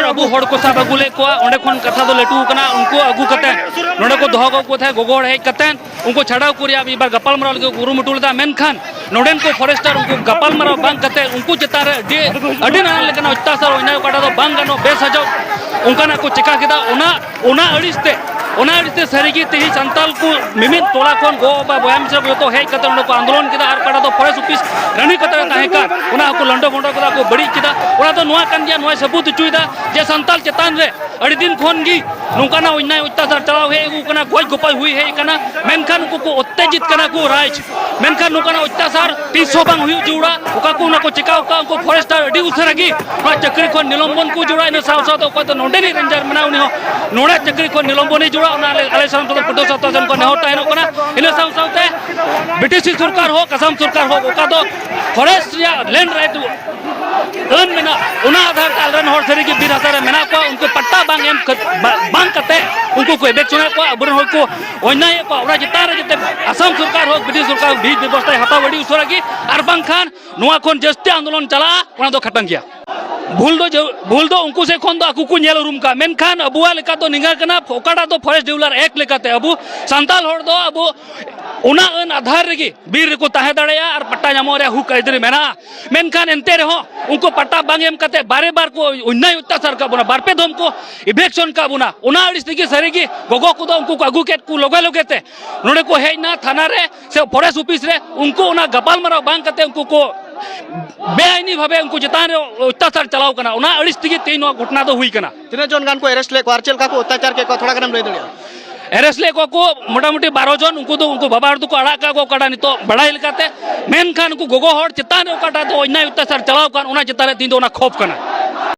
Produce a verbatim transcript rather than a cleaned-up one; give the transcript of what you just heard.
ᱟᱵᱚ ᱦᱚᱲ ᱠᱚ ᱥᱟᱵ ᱟᱹᱜᱩ ᱞᱮᱫ ᱠᱚᱣᱟ, ᱚᱸᱰᱮ ᱠᱷᱚᱱ ᱠᱟᱛᱷᱟ ᱫᱚ ᱞᱟᱹᱴᱩ ᱠᱟᱱᱟ᱾ ᱩᱱᱠᱩ ᱟᱹᱜᱩ ᱠᱟᱛᱮ ᱱᱚᱰᱮ ᱠᱚ ᱫᱚᱦᱚ ᱠᱟᱠᱚ ᱛᱟᱦᱮᱸᱫ, ᱜᱚᱜᱚ ᱦᱚᱲ ᱦᱮᱡ ᱠᱟᱛᱮ ᱩᱱᱠᱩ ᱪᱷᱟᱰᱟᱣ ᱠᱚ ᱨᱮᱭᱟᱜ ᱢᱤᱫ ᱵᱟᱨ ᱜᱟᱯᱟᱞᱢᱟᱨᱟᱣ ᱞᱟᱹᱜᱤᱫ ᱠᱚ ᱠᱩᱨᱩᱢᱩᱴᱩ ᱞᱮᱫᱟ, ᱢᱮᱱᱠᱷᱟᱱ ᱱᱚᱰᱮᱱ ᱠᱚ ᱯᱷᱚᱨᱮᱥᱴᱟᱨ ᱩᱱᱠᱩ ᱜᱟᱯᱟᱞᱢᱟᱨᱟᱣ ᱵᱟᱝ ᱠᱟᱛᱮ ᱩᱱᱠᱩ ᱪᱮᱛᱟᱱ ᱨᱮ ᱟᱹᱰᱤ, ᱟᱹᱰᱤ ᱱᱟᱱᱟ ᱞᱮᱠᱟᱱᱟᱜ ᱚᱛᱛᱟᱪᱟᱨ, ᱚᱱᱱᱭᱟᱭ ᱚᱠᱟᱴᱟᱜ ᱫᱚ ᱵᱟᱝ ᱜᱟᱱᱚᱜ, ᱵᱮᱥᱟᱡᱟᱣ ᱚᱱᱠᱟᱱᱟᱜ ᱠᱚ ᱪᱮᱠᱟ ᱠᱮᱫᱟ᱾ ᱚᱱᱟ, ᱚᱱᱟ ᱟᱹᱲᱤᱥ ᱛᱮ, ᱚᱱᱟ ᱟᱹᱲᱤᱥ ᱛᱮ ᱥᱟᱹᱨᱤᱜᱮ ᱛᱮᱦᱮᱧ ᱥᱟᱱᱛᱟᱞ ᱠᱚ ᱢᱤᱢᱤᱫ ᱴᱚᱞᱟ ᱠᱷᱚᱱ ᱜᱚ ᱵᱟᱵᱟ ᱵᱚᱭᱦᱟ ᱢᱤᱥᱨᱟ ᱠᱚ ᱡᱚᱛᱚ ᱦᱮᱡ ᱠᱟᱛᱮ ᱚᱸᱰᱮ ᱠᱚ ᱟᱱᱫᱳᱞᱚᱱ ᱠᱮᱫᱟ᱾ ᱟᱨ ᱚᱠᱟᱴᱟᱜ ᱫᱚ ᱯᱷᱚᱨᱮᱥᱴ ᱚᱯᱷᱤᱥ ᱨᱟᱱᱤ ᱠᱟᱛᱟ ᱨᱮ ᱛᱟᱦᱮᱸ ᱠᱟᱱ, ᱚᱱᱟ ᱦᱚᱸᱠᱚ ᱞᱟᱸᱰᱚ ᱵᱷᱚᱸᱰᱚ ᱠᱮᱫᱟ, ᱠᱚ ᱵᱟᱹᱲᱤᱡ ᱠᱮᱫᱟ᱾ ᱚᱱᱟ ᱫᱚ ᱱᱚᱣᱟ ᱠᱟᱱ ᱜᱮᱭᱟ, ᱱᱚᱣᱟᱭ ᱥᱟᱹᱵᱩᱛ ᱦᱚᱪᱚᱭᱮᱫᱟ ᱡᱮ ᱥᱟᱱᱛᱟᱞ ᱪᱮᱛᱟᱱ ᱨᱮ ᱟᱹᱰᱤ ᱫᱤᱱ ᱠᱷᱚᱱ ᱜᱮ ᱱᱚᱝᱠᱟᱱᱟᱜ ᱚᱱᱱᱭᱟᱭ ᱚᱛᱛᱟᱪᱟᱨ ᱪᱟᱞᱟᱣ ᱦᱮᱡ ᱟᱹᱜᱩ ᱠᱟᱱᱟ, ᱜᱚᱡ ᱜᱚᱯᱚᱡ ᱦᱩᱭ ᱦᱮᱡ ᱟᱠᱟᱱᱟ, ᱢᱮᱱᱠᱷᱟᱱ ᱩᱱᱠᱩ ᱠᱚ ᱩᱛᱛᱮᱡᱤᱛ ᱠᱟᱱᱟ ᱠᱚ ᱨᱟᱡᱽ, ᱢᱮᱱᱠᱷᱟᱱ ᱱᱚᱝᱠᱟᱱᱟᱜ ᱚᱛᱛᱟᱪᱟᱨ ᱛᱤᱥ ᱦᱚᱸ ᱵᱟᱝ ᱦᱩᱭᱩᱜ ᱡᱟᱹᱨᱩᱲᱟ᱾ ᱚᱠᱟ ᱠᱚ ᱚᱱᱟ ᱠᱚ ᱪᱮᱠᱟ ᱟᱠᱟᱫ, ᱩᱱᱠᱩ ᱯᱷᱚᱨᱮᱥᱴᱟᱨ ᱟᱹᱰᱤ ᱩᱥᱟᱹᱨᱟ ᱜᱮ ᱱᱚᱣᱟ ᱪᱟᱹᱠᱨᱤ ᱠᱷᱚᱱ ᱱᱤᱞᱚᱢᱵᱚᱱ ᱠᱚ ᱡᱟᱹᱨᱩᱲᱟ᱾ ᱤᱱᱟᱹ ᱥᱟᱶ ᱥᱟᱶᱛᱮ ᱚᱠᱚᱭ ᱫᱚ ᱱᱚᱰᱮᱱᱤᱡ ᱨᱮᱧᱡᱟᱨ ᱢᱮᱱᱟᱭ, ᱩᱱᱤ ᱦᱚᱸ ᱱᱚᱰᱮ ᱪᱟᱹᱠᱨᱤ ᱠᱷᱚᱱ ᱱᱤᱞᱚᱢᱵᱚᱱᱮ ᱡᱟᱹᱨᱩᱲᱟ᱾ ᱚᱱᱟ ᱟᱞᱮ, ᱟᱞᱮ ᱥᱟᱱᱟᱢ ᱠᱚᱫᱚ ᱯᱟᱹᱴᱷᱩᱣᱟᱹ ᱥᱟᱶᱛᱟ ᱥᱮᱱ ᱠᱷᱚᱱ ᱱᱮᱦᱚᱨ ᱛᱟᱦᱮᱱᱚᱜ ᱠᱟᱱᱟ᱾ ᱤᱱᱟᱹ ᱥᱟᱶ ᱥᱟᱶᱛᱮ ᱵᱤᱴᱤᱥᱤ ᱥᱚᱨᱠᱟᱨ ᱦᱳᱠ, ᱟᱥᱟᱢ ᱥᱚᱨᱠᱟᱨ ᱦᱳᱠ, ᱚᱠᱟ ᱫᱚ ᱯᱷᱚᱨᱮᱥᱴ ᱨᱮᱭᱟᱜ ᱞᱮᱱᱰ ᱨᱟᱭᱤᱴ ᱟᱹᱱ ᱢᱮᱱᱟᱜ, ᱚᱱᱟ ᱟᱫᱷᱟᱨ ᱛᱮ ᱟᱞᱮᱨᱮᱱ ᱦᱚᱲ ᱥᱟᱹᱨᱤᱜᱮ ᱵᱤᱨ ᱦᱟᱥᱟ ᱨᱮ ᱢᱮᱱᱟᱜ ᱠᱚᱣᱟ, ᱩᱱᱠᱩ ᱯᱟᱴᱴᱟ ᱵᱟᱝ ᱮᱢ ᱠᱟᱛ-, ᱵᱟ-, ᱵᱟᱝ ᱠᱟᱛᱮ ᱩᱱᱠᱩ ᱠᱚ ᱮᱵᱷᱮᱠᱥᱚᱱᱮᱫ ᱠᱚᱣᱟ, ᱟᱵᱚᱨᱮᱱ ᱦᱚᱲ ᱠᱚ ᱚᱱᱱᱭᱟᱭᱮᱫ ᱠᱚᱣᱟ᱾ ᱚᱱᱟ ᱪᱮᱛᱟᱱ ᱨᱮ ᱡᱟᱛᱮ ᱟᱥᱟᱢ ᱥᱚᱨᱠᱟᱨ ᱦᱳᱠ, ᱵᱨᱤᱴᱤᱥ ᱥᱚᱨᱠᱟᱨ ᱦᱳᱠ, ᱵᱤᱨ ᱵᱮᱵᱚᱥᱛᱷᱟᱭ ᱦᱟᱛᱟᱣ ᱟᱹᱰᱤ ᱩᱥᱟᱹᱨᱟ ᱜᱮ, ᱟᱨ ᱵᱟᱝᱠᱷᱟᱱ ᱱᱚᱣᱟ ᱠᱷᱚᱱ ᱡᱟᱹᱥᱛᱤ ᱟᱱᱫᱳᱞᱚᱱ ᱪᱟᱞᱟᱜᱼᱟ, ᱚᱱᱟ ᱫᱚ ᱠᱷᱟᱴᱟᱝ ᱜᱮᱭᱟ᱾ ᱵᱷᱩᱞ ᱫᱚ ᱡᱟᱹ-, ᱵᱷᱩᱞ ᱫᱚ ᱩᱱᱠᱩ ᱥᱮᱫ ᱠᱷᱚᱱ ᱫᱚ ᱟᱠᱚ ᱠᱚ ᱧᱮᱞ ᱩᱨᱩᱢ ᱠᱟᱜᱼᱟ, ᱢᱮᱱᱠᱷᱟᱱ ᱟᱵᱚᱣᱟᱜ ᱞᱮᱠᱟ ᱫᱚ ᱱᱤᱝᱠᱟ ᱠᱟᱱᱟ, ᱚᱠᱟᱴᱟᱜ ᱫᱚ ᱯᱷᱚᱨᱮᱥᱴ ᱰᱤᱣᱞᱟᱨ ᱮᱠᱴ ᱞᱮᱠᱟᱛᱮ ᱟᱵᱚ ᱥᱟᱱᱛᱟᱲ ᱦᱚᱲ ᱫᱚ ᱟᱵᱚ ᱚᱱᱟ ᱟᱹᱱ ᱟᱫᱷᱟᱨ ᱨᱮᱜᱮ ᱵᱤᱨ ᱨᱮᱠᱚ ᱛᱟᱦᱮᱸ ᱫᱟᱲᱮᱭᱟᱜᱼᱟ ᱟᱨ ᱯᱟᱴᱴᱟ ᱧᱟᱢᱚᱜ ᱨᱮᱭᱟᱜ ᱦᱩᱠ ᱟᱹᱭᱫᱟᱹᱨᱤ ᱢᱮᱱᱟᱜᱼᱟ᱾ ᱢᱮᱱᱠᱷᱟᱱ ᱮᱱᱛᱮ ᱨᱮᱦᱚᱸ ᱩᱱᱠᱩ ᱯᱟᱴᱴᱟ ᱵᱟᱝ ᱮᱢ ᱠᱟᱛᱮ ᱵᱟᱨᱮ ᱵᱟᱨ ᱠᱚ ᱚᱱᱱᱭᱟᱭ ᱚᱛᱛᱟᱪᱟᱨ ᱠᱟᱜ ᱵᱚᱱᱟ, ᱵᱟᱨ ᱯᱮ ᱫᱷᱚᱢ ᱠᱚ ᱮᱵᱷᱮᱠᱥᱚᱱ ᱠᱟᱜ ᱵᱚᱱᱟ᱾ ᱚᱱᱟ ᱟᱹᱲᱤᱥ ᱛᱮᱜᱮ ᱥᱟᱹᱨᱤᱜᱮ ᱜᱚᱜᱚ ᱠᱚᱫᱚ ᱩᱱᱠᱩ ᱠᱚ ᱟᱹᱜᱩ ᱠᱮᱫ ᱠᱚ ᱞᱚᱜᱮ ᱞᱚᱜᱮ ᱛᱮ ᱱᱚᱰᱮ ᱠᱚ ᱦᱮᱡ ᱮᱱᱟ ᱛᱷᱟᱱᱟ ᱨᱮ ᱥᱮ ᱯᱷᱚᱨᱮᱥᱴ ᱚᱯᱷᱤᱥ ᱨᱮ᱾ ᱩᱱᱠᱩ ᱚᱱᱟ ᱜᱟᱯᱟᱞᱢᱟᱨᱟᱣ ᱵᱟᱝ ᱠᱟᱛᱮ ᱩᱱᱠᱩ ᱠᱚ ᱵᱮᱟᱭᱤᱱᱤ ᱵᱷᱟᱵᱮ ᱩᱱᱠᱩ ᱪᱮᱛᱟᱱ ᱨᱮ ᱚᱛᱛᱟᱪᱟᱨ ᱪᱟᱞᱟᱣ ᱠᱟᱱᱟ᱾ ᱚᱱᱟ ᱟᱹᱲᱤᱥ ᱛᱮᱜᱮ ᱛᱮᱦᱮᱧ ᱱᱚᱣᱟ ᱜᱷᱚᱴᱚᱱᱟ ᱫᱚ ᱦᱩᱭ ᱠᱟᱱᱟ᱾ ᱛᱤᱱᱟᱹᱜ ᱡᱚᱱ ᱜᱟᱱ ᱠᱚ ᱮᱨᱮᱥᱴ ᱞᱮᱫ ᱠᱚᱣᱟ ᱟᱨ ᱪᱮᱫ ᱞᱮᱠᱟ ᱠᱚ ᱚᱛᱛᱟᱪᱟᱨ ᱠᱮᱫ ᱠᱚᱣᱟ, ᱛᱷᱚᱲᱟ ᱜᱟᱱᱮᱢ ᱞᱟᱹᱭ ᱫᱟᱲᱮᱭᱟᱜᱼᱟ? ᱮᱨᱮᱥᱴ ᱞᱮᱫ ᱠᱚᱣᱟ ᱠᱚ ᱢᱚᱴᱟᱢᱩᱴᱤ ᱵᱟᱨᱚ ᱡᱚᱱ᱾ ᱩᱱᱠᱩ ᱫᱚ, ᱩᱱᱠᱩ ᱵᱟᱵᱟ ᱦᱚᱲ ᱫᱚᱠᱚ ᱟᱲᱟᱜ ᱠᱟᱜ ᱠᱚᱣᱟ ᱚᱠᱟᱴᱟᱜ ᱱᱤᱛᱚᱜ ᱵᱟᱲᱟᱭ ᱞᱮᱠᱟᱛᱮ, ᱢᱮᱱᱠᱷᱟᱱ ᱩᱱᱠᱩ ᱜᱚᱜᱚ ᱦᱚᱲ ᱪᱮᱛᱟᱱ ᱨᱮ ᱚᱠᱟᱴᱟᱜ ᱫᱚ ᱚᱱᱱᱭᱟᱭ ᱚᱛᱛᱟᱪᱟᱨ ᱪᱟᱞᱟᱣ ᱠᱟᱱ, ᱚᱱᱟ ᱪᱮᱛᱟᱱ ᱨᱮ ᱛᱮᱦᱮᱧ ᱫᱚ ᱚᱱᱟ ᱠᱷᱚᱯ ᱠᱟᱱᱟ᱾